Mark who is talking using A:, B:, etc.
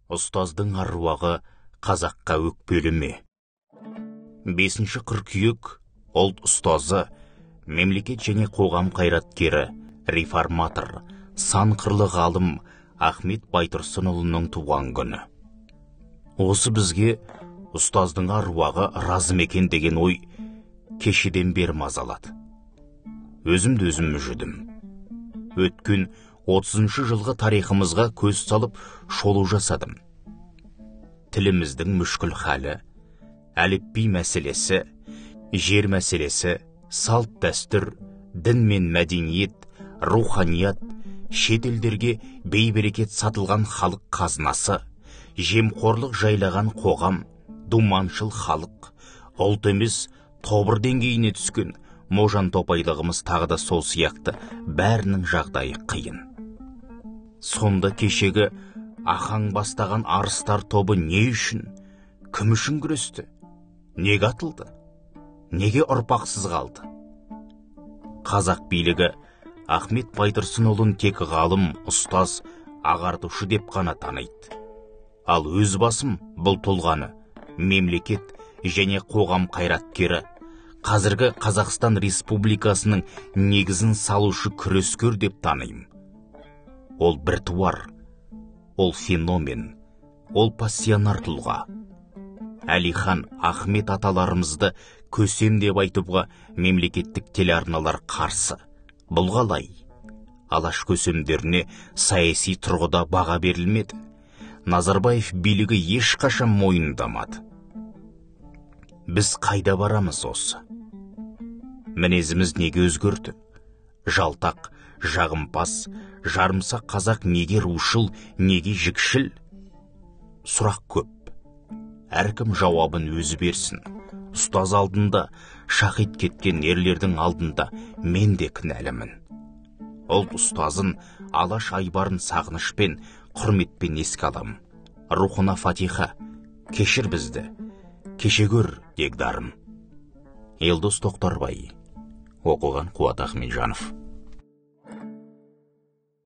A: Ұстаздың аруағы қазаққа өкпелі ме? 5 қыркүйек ұлт ұстазы, мемлекет және қоғам қайраткері, реформатор, сан қырлы ғалым Ахмет Байтұрсынұлының туған күні. Осы бізге ұстаздың аруағы разы ма екен деген ой кешеден бері мазалады. Өзімді өзім мүжідім. Өткен 30 жылғы тарихымызға көз салып шолу жасадым. Тіліміздің мүшкіл халі, әліпби мәселесі, жер мәселесі, салт дәстүр, дін мен мәдениет, руханият, шет елдерге бейберекет сатылған халық қазынасы, жемқорлық жайлаған қоғам, думаншыл халық, ұлт емес тобыр деңгейіне түскен можан топайлығымыз тағы да сол сияқты, бәрінің жағдайы қиын. Сонда кешегі Ахаң бастаған арыстар тобы не үшін, кім үшін күресті? Неге атылды? Неге ұрпақсыз қалды? Қазақ билігі Ахмет Байтұрсынұлын тек ғалым, ұстаз, ағартушы деп қана таниды. Ал өз басым бұл тұлғаны мемлекет және қоғам қайраткері, қазіргі Қазақстан Республикасының негізін салушы күрескер деп танимын. Ол біртуар, ол феномен, ол пассионар тұлға. Әлихан, Ахмет аталарымызды көсем деп айтуға мемлекеттік телеарналар қарсы. Бұл қалай? Алаш көсемдеріне саяси тұрғыда баға берілмеді. Назарбаев билігі ешқашан мойындамады. Біз қайда барамыз осы? Мінезіміз неге өзгерді? Жалтақ, жағымпаз, жарымсақ қазақ неге рушыл, неге жікшіл? Сұрақ көп. Әркім жауабын өзі берсін. Ұстаз алдында, шахид кеткен ерлердің алдында мен де кінәлімін. Ұлт ұстазын, алаш айбарын сағынышпен, құрметпен еске алам. Рухына фатиха, кешір бізді, кеше көр, дегдарым. Елдос Тоқтарбай, оқыған Қуат Ахметжанов.